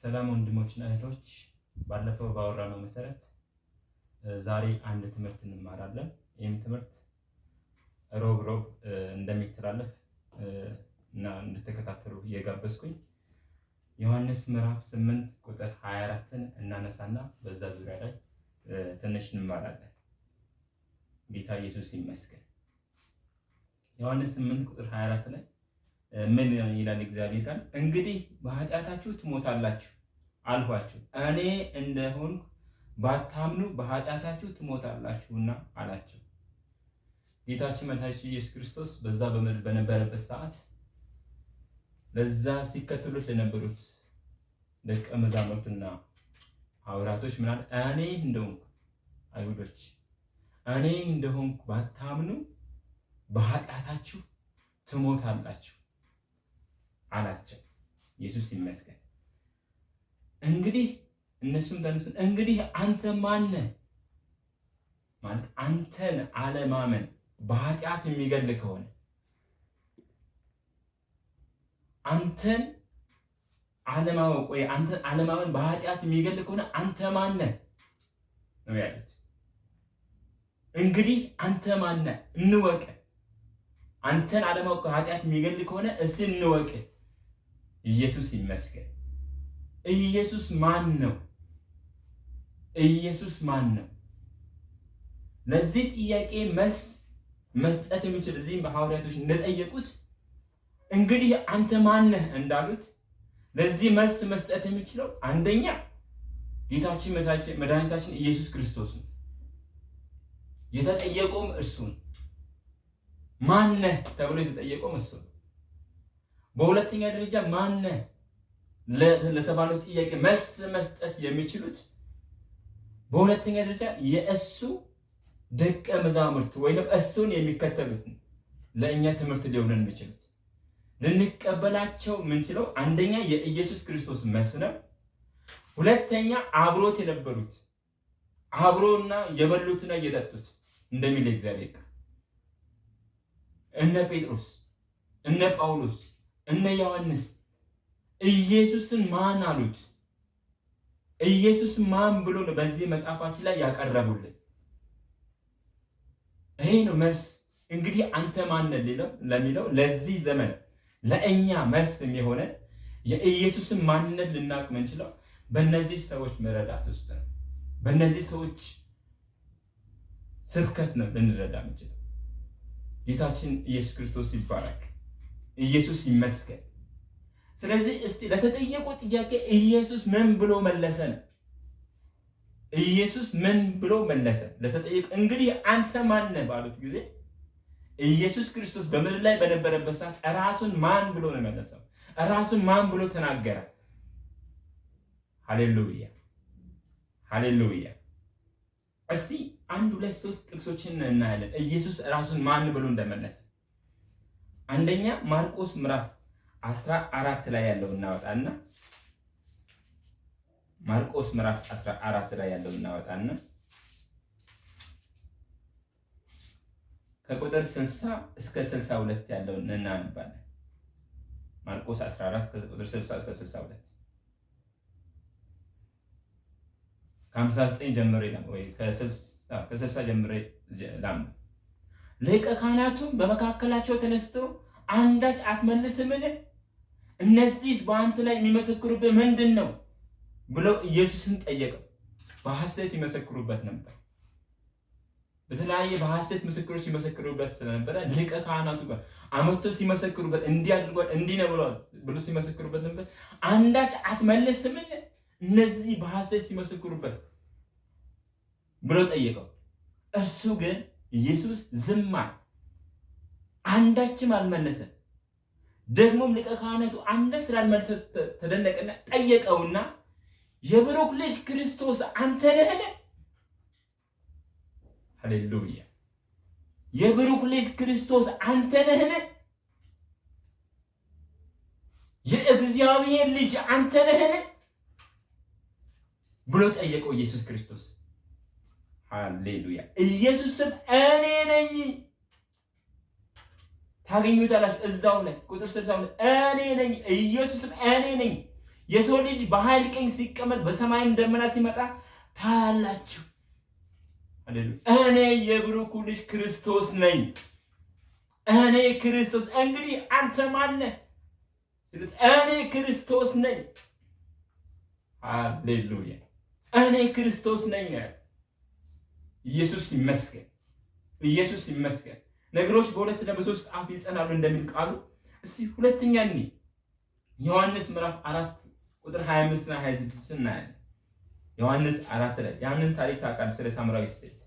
ሰላም ወንድሞችና እህቶች፣ ባለፈው ባወራነው መሰረት ዛሬ አንድ ትምህርት እንማራለን። ይህም ትምህርት ሮብ ሮብ እንደሚተላለፍ እና እንድትከታተሉ እየጋበዝኩኝ ዮሐንስ ምዕራፍ 8 ቁጥር 24ን እናነሳና በዛ ዙሪያ ላይ ትንሽ እንማራለን። ጌታ ኢየሱስ ይመስገን። ዮሐንስ 8 ቁጥር 24 ላይ ምን ይላል እግዚአብሔር ቃል? እንግዲህ በኃጢአታችሁ ትሞታላችሁ አልኋችሁ፣ እኔ እንደሆንኩ ባታምኑ በኃጢአታችሁ ትሞታላችሁና አላቸው። ጌታችን መድኃኒታችን ኢየሱስ ክርስቶስ በዛ በነበረበት ሰዓት ለዛ ሲከተሉት ለነበሩት ደቀ መዛሙርትና ሐዋርያቶች ምን አለ? እኔ እንደሆንኩ አይሁዶች፣ እኔ እንደሆንኩ ባታምኑ በኃጢአታችሁ ትሞታላችሁ አላቸው። ኢየሱስ ይመስገን። እንግዲህ እነሱም ተነሱ፣ እንግዲህ አንተ ማነህ? ማለት አንተን አለማመን በኃጢአት የሚገል ከሆነ፣ አንተን አለማወቅ ወይ አንተን አለማመን በኃጢአት የሚገል ከሆነ አንተ ማነህ ነው ያሉት። እንግዲህ አንተ ማነህ እንወቅ። አንተን አለማወቅ ኃጢአት የሚገል ከሆነ እስቲ እንወቅ። ኢየሱስ ይመስገን። ኢየሱስ ማን ነው? ኢየሱስ ማን ነው? ለዚህ ጥያቄ መልስ መስጠት የሚችል እዚህም በሐዋርያቶች እንደጠየቁት እንግዲህ አንተ ማን ነህ እንዳሉት ለዚህ መልስ መስጠት የሚችለው አንደኛ ጌታችን መድኃኒታችን ኢየሱስ ክርስቶስ ነው። የተጠየቀውም እርሱ ነው። ማን ነህ ተብሎ የተጠየቀውም እሱ ነው። በሁለተኛ ደረጃ ማን ነህ ለተባለው ጥያቄ መልስ መስጠት የሚችሉት በሁለተኛ ደረጃ የእሱ ደቀ መዛሙርት ወይም እሱን የሚከተሉት ለእኛ ትምህርት ሊሆነን የሚችሉት፣ ልንቀበላቸው የምንችለው አንደኛ የኢየሱስ ክርስቶስ መልስ ነው። ሁለተኛ አብሮት የነበሩት፣ አብሮና የበሉትና የጠጡት እንደሚል እግዚአብሔር ቃል፣ እነ ጴጥሮስ፣ እነ ጳውሎስ፣ እነ ዮሐንስ ኢየሱስን ማን አሉት? ኢየሱስ ማን ብሎ ነው በዚህ መጽሐፋችን ላይ ያቀረቡልን? ይሄ ነው መልስ። እንግዲህ አንተ ማን ነህ ለሚለው ለዚህ ዘመን ለእኛ መልስ የሚሆነ የኢየሱስን ማንነት ልናውቅ የምንችለው በእነዚህ ሰዎች መረዳት ውስጥ ነው። በእነዚህ ሰዎች ስብከት ነው ልንረዳ የምንችለው። ጌታችን ኢየሱስ ክርስቶስ ይባረክ። ኢየሱስ ይመስገን። ስለዚህ እስቲ ለተጠየቀው ጥያቄ ኢየሱስ ምን ብሎ መለሰ ነው? ኢየሱስ ምን ብሎ መለሰ? ለተጠየቀ እንግዲህ አንተ ማን ነህ ባሉት ጊዜ ኢየሱስ ክርስቶስ በምድር ላይ በነበረበት ሰዓት ራሱን ማን ብሎ ነው የመለሰው? ራሱን ማን ብሎ ተናገረ? ሃሌሉያ፣ ሃሌሉያ። እስቲ አንድ ሁለት ሶስት ጥቅሶችን እናያለን ኢየሱስ ራሱን ማን ብሎ እንደመለሰ። አንደኛ ማርቆስ ምዕራፍ 14 ላይ ያለው እናወጣና፣ ማርቆስ ምዕራፍ 14 ላይ ያለው እናወጣና ከቁጥር 60 እስከ 62 ያለውን እናነባለን። ማርቆስ 14 ከቁጥር 60 እስከ 62፣ ከ59 ጀምሬ ወይ ከ60 ጀምሬ ላንብብ። ሊቀ ካህናቱም በመካከላቸው ተነስቶ አንዳች አትመልስምን? እነዚህስ በአንተ ላይ የሚመሰክሩብህ ምንድን ነው? ብለው ኢየሱስን ጠየቀው። በሐሰት ይመሰክሩበት ነበር። በተለያየ በሐሰት ምስክሮች ይመሰክሩበት ስለነበረ ሊቀ ካህናቱ ጋር አመጥቶ ሲመሰክሩበት እንዲህ አድርጓል፣ እንዲህ ነው ብሎ ሲመሰክሩበት ነበር። አንዳች አትመልስምን? እነዚህ በሐሰት ሲመሰክሩበት ብሎ ጠየቀው። እርሱ ግን ኢየሱስ ዝም አለ፣ አንዳችም አልመለሰም። ደግሞም ሊቀ ካህናቱ አንዳች ስላልመለሰ ተደነቀና ጠየቀውና የብሩክ ልጅ ክርስቶስ አንተ ነህን? ሃሌሉያ! የብሩክ ልጅ ክርስቶስ አንተ ነህን? የእግዚአብሔር ልጅ አንተ ነህን? ብሎ ጠየቀው ኢየሱስ ክርስቶስ። ሃሌሉያ! ኢየሱስም እኔ ነኝ። ታገኙታላችሁ እዛው ላይ ቁጥር 62፣ እኔ ነኝ። ኢየሱስም እኔ ነኝ። የሰው ልጅ በኃይል ቀኝ ሲቀመጥ በሰማይም ደመና ሲመጣ ታያላችሁ። እኔ የብሩኩ ልጅ ክርስቶስ ነኝ። እኔ ክርስቶስ። እንግዲህ አንተ ማነህ? እኔ ክርስቶስ ነኝ። ሃሌሉያ! እኔ ክርስቶስ ነኝ። ኢየሱስ ይመስገን። ኢየሱስ ይመስገን። ነገሮች በሁለትና በሶስት አፍ ይጸናሉ እንደሚል ቃሉ። እስቲ ሁለተኛ እኒ ዮሐንስ ምዕራፍ 4 ቁጥር 25 እና 26 እናያለን። ዮሐንስ 4 ላይ ያንን ታሪክ ታውቃለህ፣ ስለ ሳምራዊት ሴት።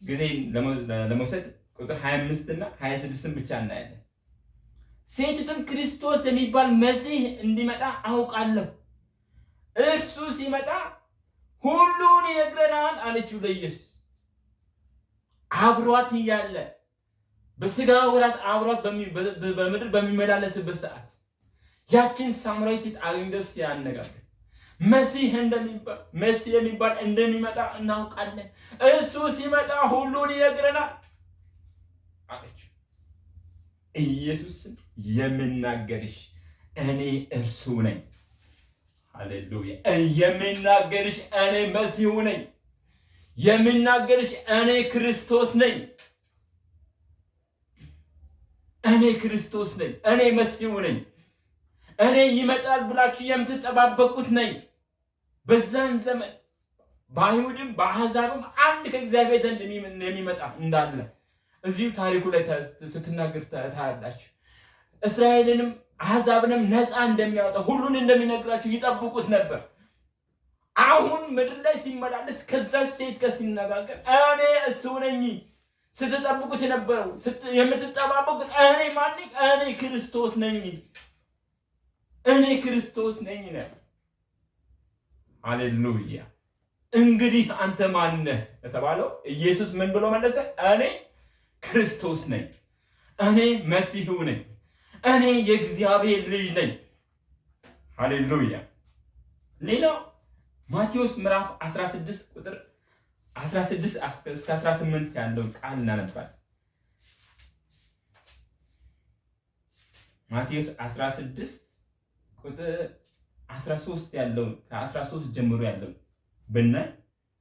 ጊዜ ለመውሰድ ቁጥር 25 እና 26 ብቻ እናያለን። ሴቲቱም ክርስቶስ የሚባል መሲህ እንዲመጣ አውቃለሁ፣ እርሱ ሲመጣ ሁሉን ይነግረናል አለችው ለኢየሱስ። አብሯት እያለ በስጋ ወራት አብሯት በምድር በሚመላለስበት ሰዓት ያችን ሳምራዊት ሴት አግኝቶ ሲያነጋግር መሲህ እንደሚባል መሲህ የሚባል እንደሚመጣ እናውቃለን፣ እሱ ሲመጣ ሁሉን ይነግረናል አለችው። ኢየሱስም የምናገርሽ እኔ እርሱ ነኝ። ሃሌሉያ! የምናገርሽ እኔ መሲሁ ነኝ። የምናገርሽ እኔ ክርስቶስ ነኝ። እኔ ክርስቶስ ነኝ። እኔ መሲሁ ነኝ። እኔ ይመጣል ብላችሁ የምትጠባበቁት ነኝ። በዛን ዘመን በአይሁድም በአሕዛብም አንድ ከእግዚአብሔር ዘንድ የሚመጣ እንዳለ እዚሁ ታሪኩ ላይ ስትናገር ታያላችሁ። እስራኤልንም አሕዛብንም ነፃ እንደሚያወጣ ሁሉን እንደሚነግራቸው ይጠብቁት ነበር። አሁን ምድር ላይ ሲመላለስ ከዛ ሴት ጋር ሲነጋገር እኔ እሱ ነኝ፣ ስትጠብቁት የነበረው የምትጠባበቁት እኔ ማን ነኝ? እኔ ክርስቶስ ነኝ። እኔ ክርስቶስ ነኝ ነው። ሃሌሉያ! እንግዲህ አንተ ማን ነህ የተባለው ኢየሱስ ምን ብሎ መለሰ? እኔ ክርስቶስ ነኝ። እኔ መሲሁ ነኝ። እኔ የእግዚአብሔር ልጅ ነኝ። ሃሌሉያ! ሌላው ማቴዎስ ምዕራፍ 16 ቁጥር 16 እስከ 18 ያለውን ቃል እናነባለን። ማቴዎስ 16 ቁጥር 13 ያለውን ከ13 ጀምሮ ያለውን ብናይ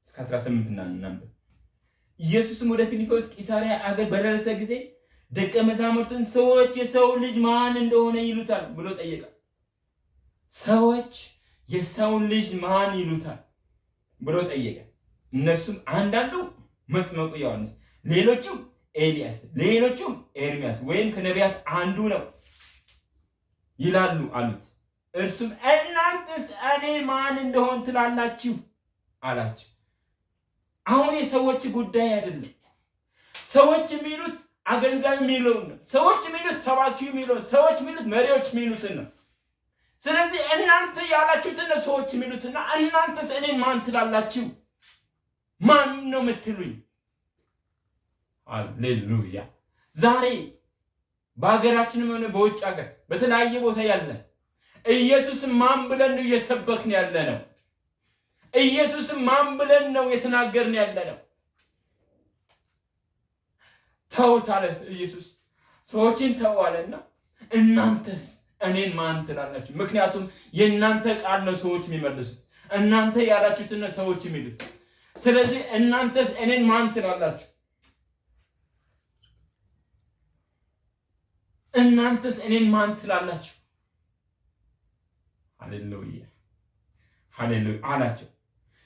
እስከ 18 እናንብብ። ኢየሱስም ወደ ፊልጶስ ቂሳርያ አገር በደረሰ ጊዜ ደቀ መዛሙርቱን ሰዎች የሰው ልጅ ማን እንደሆነ ይሉታል ብሎ ጠየቀ። ሰዎች የሰውን ልጅ ማን ይሉታል ብሎ ጠየቀ። እነርሱም አንዳንዱ መጥምቁ ዮሐንስ፣ ሌሎቹም ኤልያስ፣ ሌሎቹም ኤርሚያስ ወይም ከነቢያት አንዱ ነው ይላሉ አሉት። እርሱም እናንተስ እኔ ማን እንደሆን ትላላችሁ አላቸው። አሁን የሰዎች ጉዳይ አይደለም። ሰዎች የሚሉት አገልጋዩ የሚለውን ነው። ሰዎች የሚሉት ሰባኪው የሚለውን፣ ሰዎች የሚሉት መሪዎች የሚሉትን ነው። ስለዚህ እናንተ ያላችሁትን ነው ሰዎች የሚሉትና እናንተስ እኔን ማን ትላላችሁ? ማን ነው የምትሉኝ? ሃሌሉያ! ዛሬ በሀገራችንም ሆነ በውጭ ሀገር በተለያየ ቦታ ያለ ኢየሱስን ማን ብለን ነው እየሰበክን ያለ ነው? ኢየሱስን ማን ብለን ነው የተናገርን ያለ ነው? ተውት አለ ኢየሱስ። ሰዎችን ተው አለና እናንተስ እኔን ማን ትላላችሁ? ምክንያቱም የእናንተ ቃል ነው ሰዎች የሚመልሱት፣ እናንተ ያላችሁትን ነው ሰዎች የሚሉት። ስለዚህ እናንተስ እኔን ማን ትላላችሁ? እናንተስ እኔን ማን ትላላችሁ? ሃሌሉያ ሃሌሉያ አላቸው።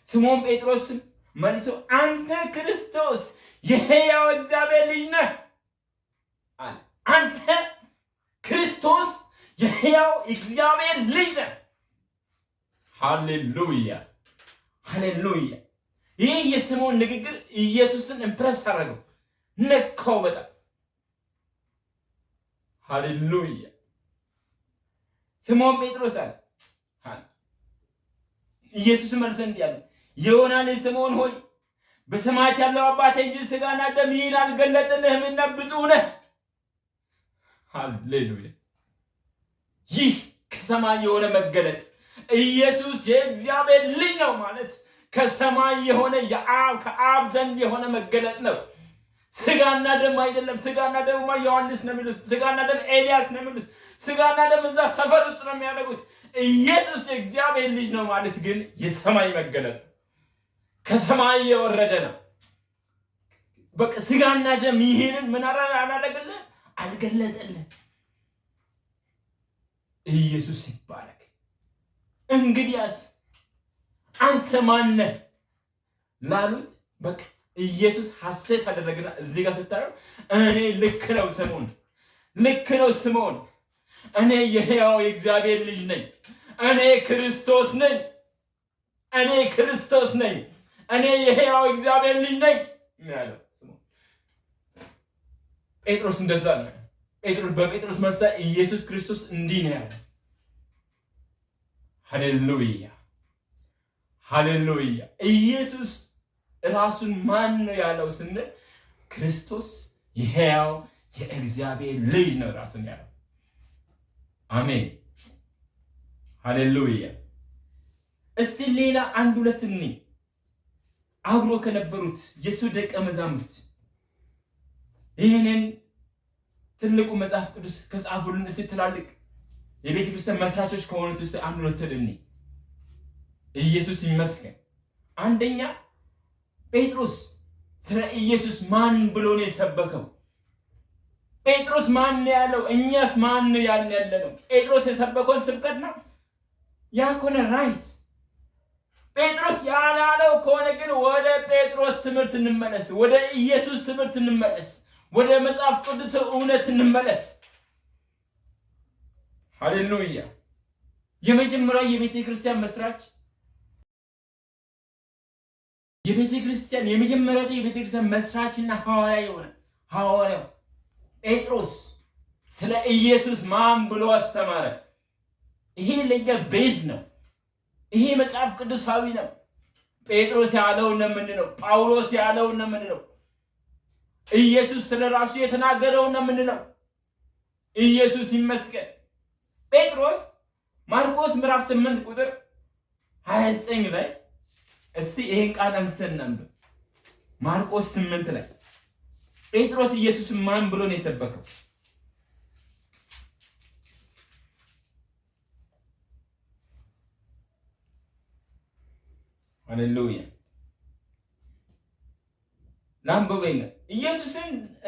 ስምዖን ጴጥሮስም መልሶ አንተ ክርስቶስ የሕያው እግዚአብሔር ልጅ ነህ አለ። አንተ ክርስቶስ የሕያው እግዚአብሔር ልጅ ነህ። ሃሌሉያ ሃሌሉያ። ይህ የስምዖን ንግግር ኢየሱስን impress አደረገው፣ ነካው በጣም። ሃሌሉያ። ስምዖን ጴጥሮስ አለ፣ ኢየሱስ መልሶ እንዲህ አለ፣ የዮና ልጅ ስምዖን ሆይ በሰማያት ያለው አባቴ እንጂ ሥጋና ደም ይህን አልገለጠልህምና ብፁዕ ነህ። ሃሌሉያ። ይህ ከሰማይ የሆነ መገለጥ ኢየሱስ የእግዚአብሔር ልጅ ነው ማለት ከሰማይ የሆነ የአብ ከአብ ዘንድ የሆነ መገለጥ ነው። ስጋና ደም አይደለም። ስጋና ደምማ ዮሐንስ ነው የሚሉት። ስጋና ደም ኤልያስ ነው የሚሉት። ስጋና ደም እዛ ሰፈር ውስጥ ነው የሚያደርጉት። ኢየሱስ የእግዚአብሔር ልጅ ነው ማለት ግን የሰማይ መገለጥ ከሰማይ የወረደ ነው። በቃ ስጋና ደም ይሄንን ምን አላደረገልህ? አልገለጠልህ። ኢየሱስ ይባረክ። እንግዲያስ አንተ ማነህ ላሉት በቃ ኢየሱስ ሐሴት አደረገና እዚህ ጋር ስታየው እኔ ልክ ነው ስምዖን፣ ልክ ነው ስምዖን፣ እኔ የሕያው የእግዚአብሔር ልጅ ነኝ። እኔ ክርስቶስ ነኝ። እኔ ክርስቶስ ነኝ። እኔ የሕያው እግዚአብሔር ልጅ ነኝ ያለው ስምዖን። ጴጥሮስ እንደዛ ነው። ጴጥሮስ በጴጥሮስ መልሳ ኢየሱስ ክርስቶስ እንዲህ ነው ያለው። ሃሌሉያ ሃሌሉያ። ኢየሱስ ራሱን ማን ነው ያለው ስንል ክርስቶስ የሕያው የእግዚአብሔር ልጅ ነው ራሱን ያለው። አሜን ሃሌሉያ። እስቲ ሌላ አንድ ሁለት እኒ አብሮ ከነበሩት የእሱ ደቀ መዛሙርት ይህንን ትልቁ መጽሐፍ ቅዱስ ከጻፉልን እስቲ ትላልቅ የቤተ ክርስቲያን መስራቾች ከሆኑት ውስጥ አንድ ሁለት እኒ። ኢየሱስ ይመስገን። አንደኛ ጴጥሮስ ስለ ኢየሱስ ማን ብሎ ነው የሰበከው? ጴጥሮስ ማን ነው ያለው? እኛስ ማን ነው ያልን ያለ ነው? ጴጥሮስ የሰበከውን ስብከት ነው። ያ ከሆነ right። ጴጥሮስ ያላለው ከሆነ ግን ወደ ጴጥሮስ ትምህርት እንመለስ፣ ወደ ኢየሱስ ትምህርት እንመለስ፣ ወደ መጽሐፍ ቅዱስ እውነት እንመለስ። ሃሌሉያ። የመጀመሪያው የቤተ ክርስቲያን መስራች የቤተ ክርስቲያን የመጀመሪያው የቤተ ክርስቲያን መስራችና ሐዋርያ የሆነ ሐዋርያው ጴጥሮስ ስለ ኢየሱስ ማን ብሎ አስተማረ? ይሄ ለኛ base ነው። ይሄ መጽሐፍ ቅዱሳዊ ነው። ጴጥሮስ ያለውን ነው የምንለው። ጳውሎስ ያለውን ነው የምንለው። ኢየሱስ ስለ ራሱ የተናገረውን ነው የምንለው። ኢየሱስ ይመስገን። ጴጥሮስ ማርቆስ ምዕራፍ 8 ቁጥር 29 ላይ እስቲ ይሄን ቃል አንስተን እናንብብ። ማርቆስ 8 ላይ ጴጥሮስ ኢየሱስን ማን ብሎ ነው የሰበከው? ሃሌሉያ ላንብበኝ።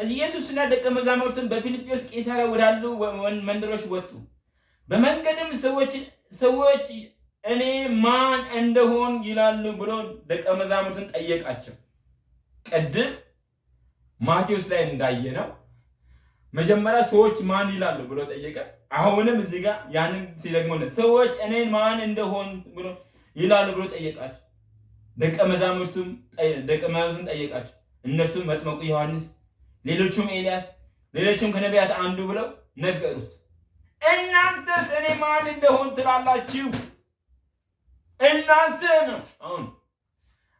ኢየሱስና ደቀ መዛሙርቱን በፊልጵዎስ ቂሳርያ ወዳሉ መንደሮች ወጡ። በመንገድም ሰዎች እኔ ማን እንደሆን ይላሉ ብሎ ደቀ መዛሙርቱን ጠየቃቸው። ቅድም ማቴዎስ ላይ እንዳየነው መጀመሪያ ሰዎች ማን ይላሉ ብሎ ጠየቀ። አሁንም እዚህ ጋር ያንን ሲደግሞ ሰዎች እኔን ማን እንደሆን ብሎ ይላሉ ብሎ ጠየቃቸው። ደቀ መዛሙርቱን ጠየቃቸው። እነርሱም መጥምቁ ዮሐንስ፣ ሌሎቹም ኤልያስ፣ ሌሎቹም ከነቢያት አንዱ ብለው ነገሩት። እናንተስ እኔ ማን እንደሆን ትላላችሁ? እናንተ ነው አሁን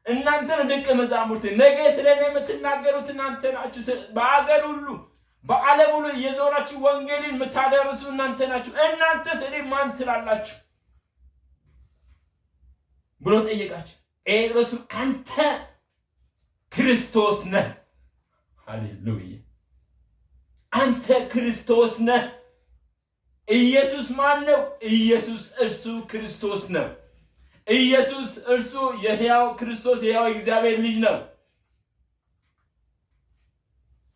እናንተ ነው ደቀ መዛሙርት። ነገ ስለ እኔ የምትናገሩት እናንተ ናችሁ። በአገር ሁሉ በዓለም ሁሉ እየዞራችሁ ወንጌልን የምታደርሱ እናንተ ናችሁ። እናንተስ እኔ ማን ትላላችሁ ብሎ ጠየቃቸው። ጴጥሮስም አንተ ክርስቶስ ነህ። ሃሌሉያ! አንተ ክርስቶስ ነህ። ኢየሱስ ማን ነው? ኢየሱስ እርሱ ክርስቶስ ነው። ኢየሱስ እርሱ የሕያው ክርስቶስ የሕያው እግዚአብሔር ልጅ ነው።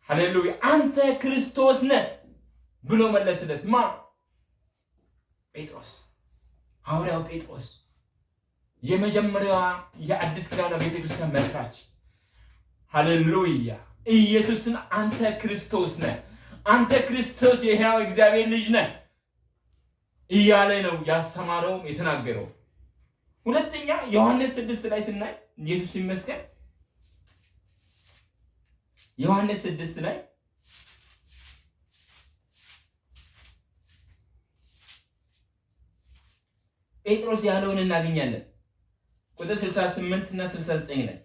ሃሌሉያ! አንተ ክርስቶስ ነህ ብሎ መለስለት። ማ? ጴጥሮስ፣ ሐዋርያው ጴጥሮስ የመጀመሪያዋ የአዲስ ኪዳን ቤተክርስቲያን መስራች። ሃሌሉያ! ኢየሱስን አንተ ክርስቶስ ነህ፣ አንተ ክርስቶስ የሕያው እግዚአብሔር ልጅ ነህ እያለ ነው ያስተማረውም የተናገረው። ሁለተኛ ዮሐንስ 6 ላይ ስናይ ኢየሱስ ይመስገን። ዮሐንስ 6 ላይ ጴጥሮስ ያለውን እናገኛለን። ቁጥር 68 እና 69 ላይ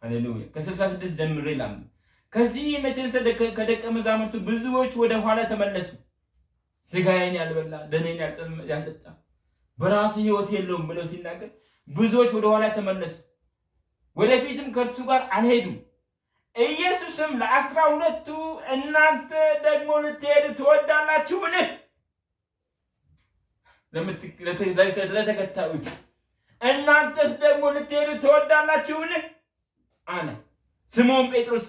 ሃሌሉያ። ከ66 ጀምሬ ላንብብ። ከዚህ የተነሳ ከደቀ መዛሙርቱ ብዙዎች ወደ ኋላ ተመለሱ። ስጋዬን ያልበላ ደሜን ያልጠጣ በራሱ ሕይወት የለውም ብለው ሲናገር ብዙዎች ወደ ኋላ ተመለሱ፣ ወደፊትም ከእርሱ ጋር አልሄዱም። ኢየሱስም ለ12ቱ እናንተ ደግሞ ልትሄዱ ትወዳላችሁን? ለተከታዮቹ እናንተስ ደግሞ ልትሄዱ ትወዳላችሁን? አለ። ስምዖን ጴጥሮስ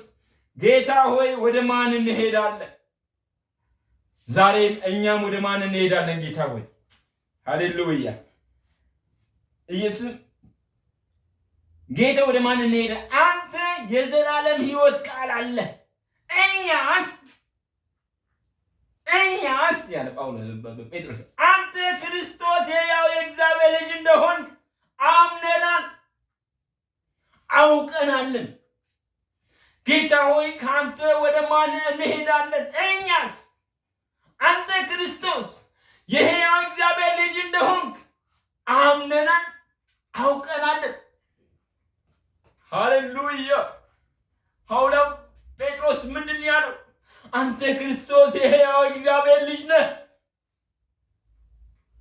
ጌታ ሆይ ወደ ማን እንሄዳለን? ዛሬም እኛም ወደ ማን እንሄዳለን? ጌታ ሆይ ሃሌሉያ። ኢየሱስ ጌታ ወደ ማን እንሄዳለን? አንተ የዘላለም ሕይወት ቃል አለ። እኛስ ያለ ጳውሎስ ጴጥሮስ አንተ ክርስቶስ የሕያው የእግዚአብሔር ልጅ እንደሆንክ አምነናል አውቀናልን። ጌታ ሆይ ከአንተ ወደ ማን እንሄዳለን? እኛስ አንተ ክርስቶስ የሕያው እግዚአብሔር ልጅ እንደሆንክ አምነናል አውቀናልን። ሃሌሉያ። ሐዋርያው ጴጥሮስ ምንድን ያለው? አንተ ክርስቶስ የሕያው እግዚአብሔር ልጅ ነህ።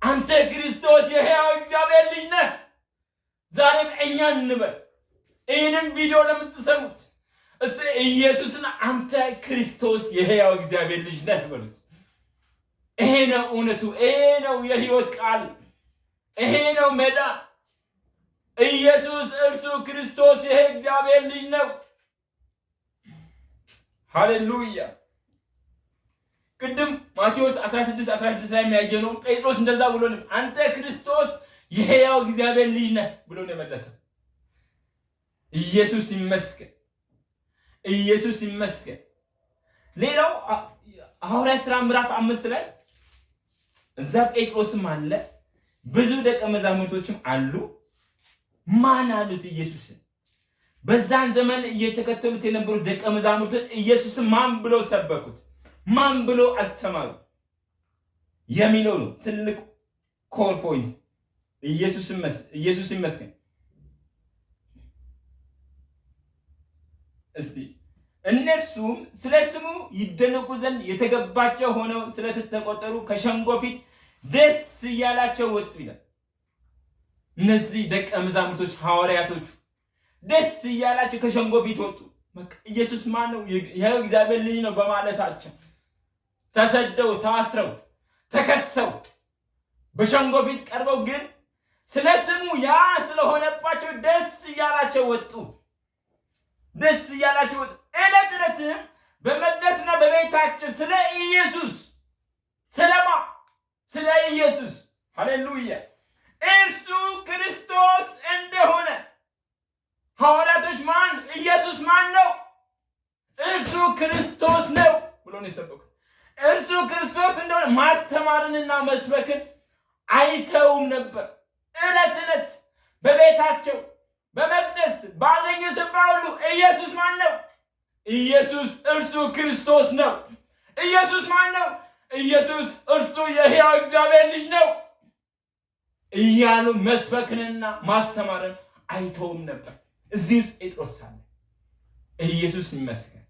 አንተ ክርስቶስ የሕያው እግዚአብሔር ልጅ ነህ። ዛሬም እኛ እንበል። ይህንን ቪዲዮ ለምትሰሙት እስቲ ኢየሱስን አንተ ክርስቶስ የሕያው እግዚአብሔር ልጅ ነህ በሉት። ይሄ ነው እውነቱ። ይሄ ነው የሕይወት ቃል። ይሄ ነው መዳን። ኢየሱስ እርሱ ክርስቶስ የሕያው እግዚአብሔር ልጅ ነው። ሃሌሉያ። ቅድም ማቴዎስ 16 16 ላይ የሚያየነው ጴጥሮስ እንደዛ ብሎ አንተ ክርስቶስ የሕያው እግዚአብሔር ልጅ ነህ ብሎ ነው የመለሰው። ኢየሱስ ይመስገን፣ ኢየሱስ ይመስገን። ሌላው ሐዋርያት ሥራ ምዕራፍ 5 ላይ እዛ ጴጥሮስም አለ፣ ብዙ ደቀ መዛሙርቶችም አሉ። ማን አሉት ኢየሱስን? በዛን ዘመን እየተከተሉት የነበሩት ደቀ መዛሙርቶች ኢየሱስን ማን ብለው ሰበኩት? ማን ብሎ አስተማሩ? የሚለው ነው ትልቅ core point። ኢየሱስ ይመስገን። እስቲ እነርሱም ስለ ስሙ ይደነቁ ዘንድ የተገባቸው ሆነው ስለተቆጠሩ ከሸንጎ ፊት ደስ እያላቸው ወጡ ይላል። እነዚህ ደቀ መዛሙርቶች ሐዋርያቶቹ ደስ እያላቸው ከሸንጎ ፊት ወጡ። ኢየሱስ ማን ነው? የእግዚአብሔር ልጅ ነው በማለታቸው ተሰደው፣ ታስረው፣ ተከሰው በሸንጎ ፊት ቀርበው ግን ስለ ስሙ ያ ስለሆነባቸው ደስ እያላቸው ወጡ። ደስ እያላቸው ወጡ። ዕለት ዕለትም በመቅደስና በቤታቸው ስለ ኢየሱስ ስለማ ስለ ኢየሱስ ሃሌሉያ እርሱ ክርስቶስ እንደሆነ ሐዋርያቶች ማን ኢየሱስ ማን ነው? እርሱ ክርስቶስ ነው ብሎ ነው የሰበኩት። እርሱ ክርስቶስ እንደሆነ ማስተማርንና መስበክን አይተውም ነበር። ዕለት ዕለት በቤታቸው በመቅደስ ባገኙ ስፍራ ሁሉ ኢየሱስ ማን ነው? ኢየሱስ እርሱ ክርስቶስ ነው። ኢየሱስ ማን ነው? ኢየሱስ እርሱ የሕያው እግዚአብሔር ልጅ ነው እያሉ መስበክንና ማስተማርን አይተውም ነበር። እዚህ ውስጥ ጴጥሮስ አለ። ኢየሱስ ይመስገን።